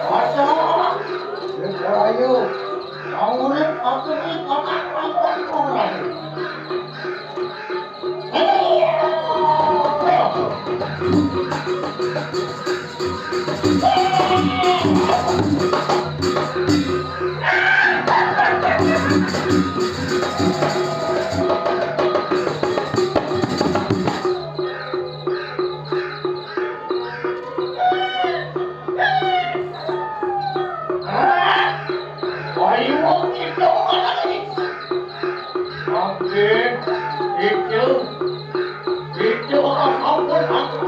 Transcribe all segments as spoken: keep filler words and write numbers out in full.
Aja, ayo, urip aku iki kotak kotak ora. Ayo, itu orang ini. Oke, itu, itu orang ampun aku.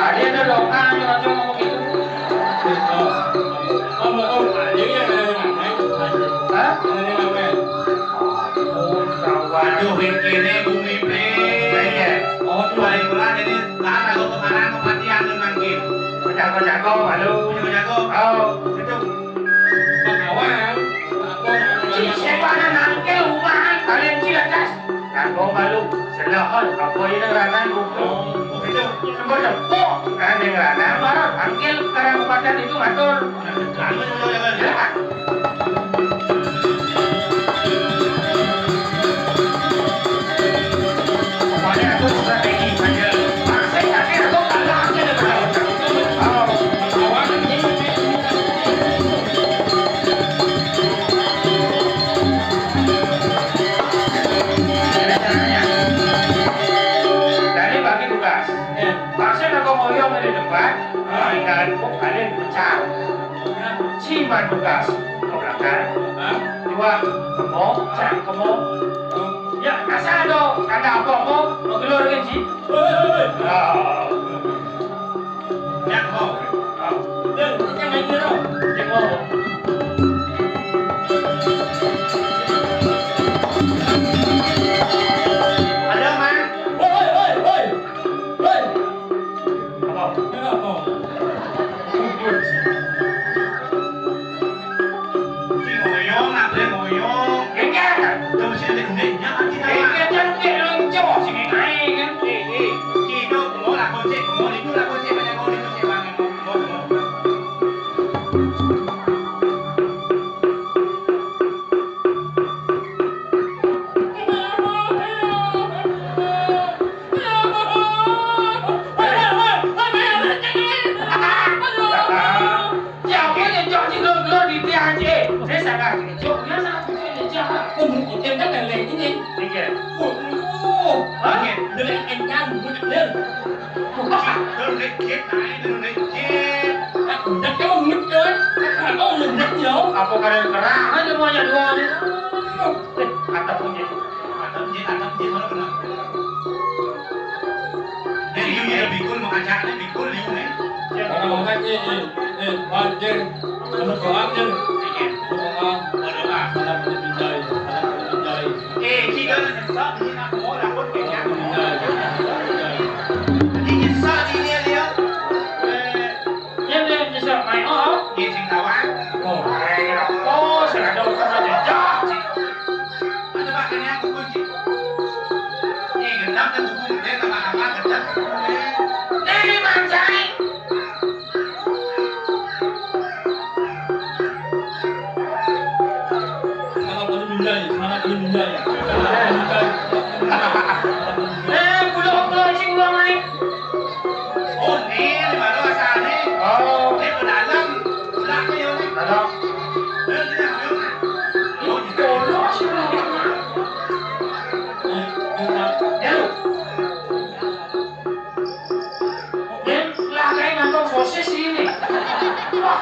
Ada ada lokal aja ngomong gitu. Om, om, ada yang ada yang aneh. Hah? Ada yang aneh. Waduh, yang kene bumi pe. Iya. Oh, tuh hari bulan ini, lah, kalau kemarin kematian lu mangkin. Jago-jago, halo. Jago-jago. Oh, itu. Sing pada nangkil umahan kalian cilekas. Kanggo malu, selehan, apa ini ranah hukum? Oh, begitu. Sembur tepuk, nah, ini ranah baru tangkil karang upadan itu matur. Anu, ya, ya, ya. Ya. Pokoknya aku strategi saja. Masih yakin aku kalah aja deh, Bro. Oh, awak ini. Ini caranya. Jadi bagi tugas. Maksud aku ngoyong di depan, tinggal kalian pecah. Cuma tugas ke belakang. Dua, kemo, cak kemo. Ya, asal ada, ada apa-apa, mau keluar kan, Ji? Hei, hei, hei. Oh. Cak kemo. Oh. Dia, dia main dia, tau. Cak kemo. Ada, Man? Hei, hei, hei, hei. Hei. Apa? Kenapa? Ki ngoyong, nak boleh ngoyong. Enggak. Jom sini dek, dek, jangan kita. Enggak, jangan dek, lonco. Sini naik, kan? Eh, eh. Ki, dok, mau lah, kocek, mau itu lah, kocek, banyak mau itu, cek, banyak mau, mau, mau. Siapa nyejok si Glor-Glor di tiang, Cik? Saya sangat nyejok, dia sangat nyejok. Pun hujan kan leleh ini. Iya. Oh, oh. Hah? Leleh kencang, bener. Wah, lu dikit, nah, itu lu dikit. Aku udah tahu, bener. Aku udah tahu, bener, ya. Apa kalian kerah aja banyak dua nih? Eh, kata punya. Atap masjid, atap masjid, mana benar? Dia liu ni dah bikul, mau ajak ni bikul liu ni. Orang makan ni, eh, eh, banjir. Anu doa je. Okey. Doa. Oh, doa. Salam pada bindai, salam pada bindai. Eh, kita nak nyesal ni nak mau lapor ke dia. Bindai. Ni nyesal ni dia. Eh, Dia boleh bisa main, oh. Dia sing kawan. Oh. Hai, oh, sengaja bukan saja. Cik. Ada bak kena aku pun, Cik. Ni gendam dan buku dia tak apa-apa, gendam. Ni mancai. Salah boleh minjai, salah boleh minjai. Salah boleh minjai. Eh, pulau-pulau sing ulang naik. Oh, ni, ni baru asal ni. Oh. Ni ke dalam. Pula ke yang ni? Dalam. Ni, ni, ni. Oh, ni. Polos. Ya. Dia lah kayak ngantong sosis ini. Wah.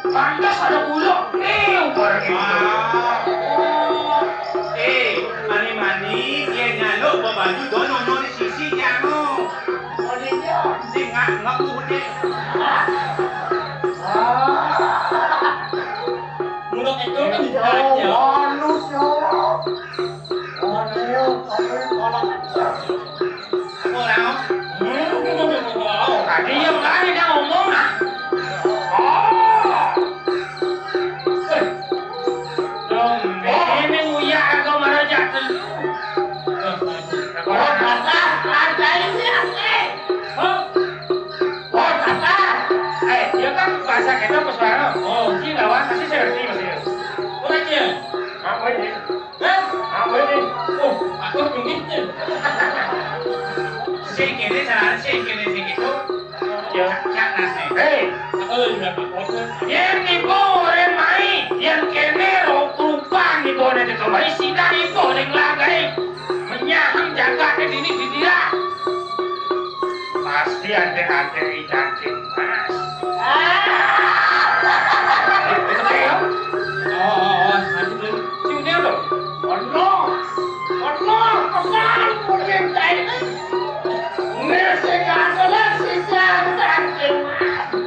Pantas ada bulok. Ni, ubar gitu. Ah. Oh. Eh, mani-mani, dia nyaluk berbaju, dono-dono di sisi dia, no. Tengah ngap tu ni. Mulut itu kan bisa aja. Manusia. Orang. Tadi yang lain dah ngomong ah. Oh. Dong, ini uyak aku merajak tu. Oh, kata, kata ini apa? Hah? Oh, kata. Eh, dia kan bahasa kita pesuara. Oh, si lawan pasti saya ngerti maksudnya. Orang dia. Apa ini? Hah? Apa ini? Oh, aku dungin. Sing kene, sing kene, sing itu. Ya. Cak nasi. Hei. Aku lebih dapat order. Yang nipu orang mai, yang kene ro-, rupa nipu orang itu mai, sida nipu orang lagai. Menyahang jaga ke dini di dia. Pasti ada-ada di cacing mas. Ah. Itu kayak. Oh, oh, oh, nanti dulu. Cium dia tuh. Ono, ono, pesan, mungkin kayak ini. Ini sih nggak ada lah, sih, jangan.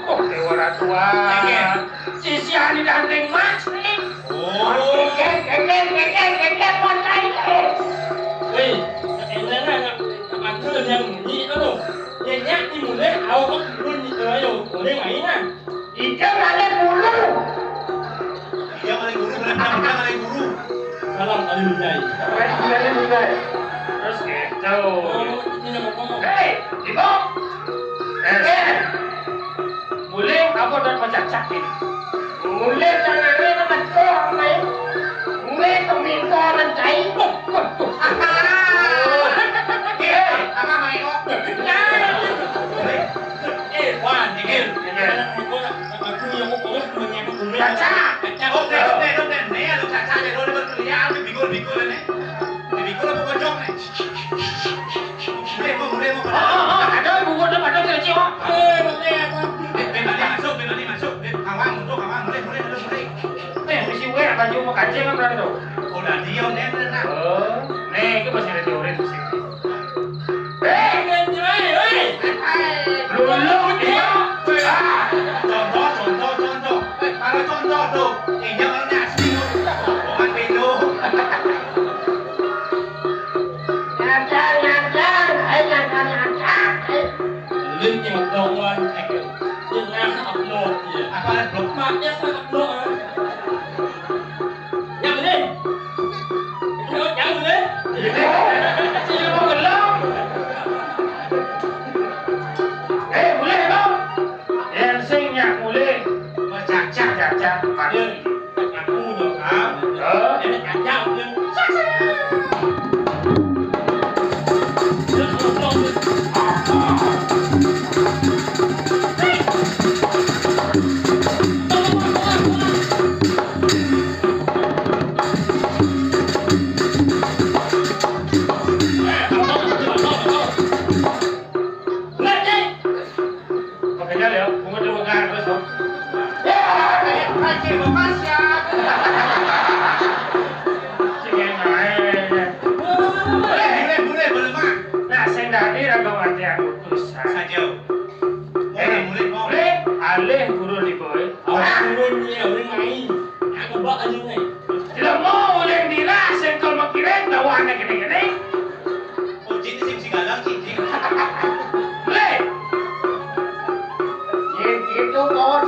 Oh, Dewa Ratuan. Oke. Sisian di Danting Mas nih. Oh. Keken, keken, keken, keken, pon lain. Wih, enak, enak. Apa tuh yang bunyi itu tuh? Nyenyak di mulai, awak belum gitu ayo. Boleh main kan? Ika balik dulu. Iya, balik dulu, balik dulu, balik Terus gitu. Hei, Ibu. Eh, mulai apa dan macacak ini? Mulai tangannya sama orang lain. Mulai pemikir dan cai. Waduh. Eh, apa main kok? Eh, wah, dikit. Iya. Aku yang mau pulang, punya aku dulu. Caca. Caca. Oh, udah, udah, udah. Nih, lu caca aja dulu, dia berkuliah, aku bikul-bikul nih. Bikul apa bojong nih? Mulai, mau, mulai, mau. Oh, oh, oh, ada, bubur, ada, ada, ada, ada. Eh, boleh, apa? Eh, Bebani masuk, Bebani masuk. Beb, awang, untuk, awang, mulai, mulai, mulai, mulai. Eh, mesti gue, baju mau kancing kan, berarti tuh? Udah, dia udah, udah, nah. Oh, nih, itu masih ada teori tuh sih. Lulu, iya. Contoh, contoh, contoh. Eh, kalau contoh tuh, ini orangnya asli tuh. Bukan bego. Ngajar, ngajar. Ayo, ngajar, ngajar. Ayo. Lu nyodong, Wan. Lu ngasih upload, iya. Apa upload? Maknya saya upload, ah. Yang ini. Yang ini. Yang ini. Sini mau gelap. Eh, boleh, Bang? Yang sing nyak mulih. Cacak, cacak. Iya. Aku nyo, ah. Hah? Ini kacau, ya. Makanya ya, bunga dia bakar terus, Bang. Ya, kayak pakai bekas ya. Sing enak ae. Boleh, boleh, boleh, boleh, Mak. Nah, sing tadi ra kok ati aku utusan. Saja. Eh, mulai, mulai, Mak. Mulai, alih guru di boy. Aku turun ya, mulai main. Aku bak aja, nih. Lha mau oleh nira sing kol mikirin dawane kene-kene. Oh, jin sing sing galang, jin, jin. Le. Jin itu mau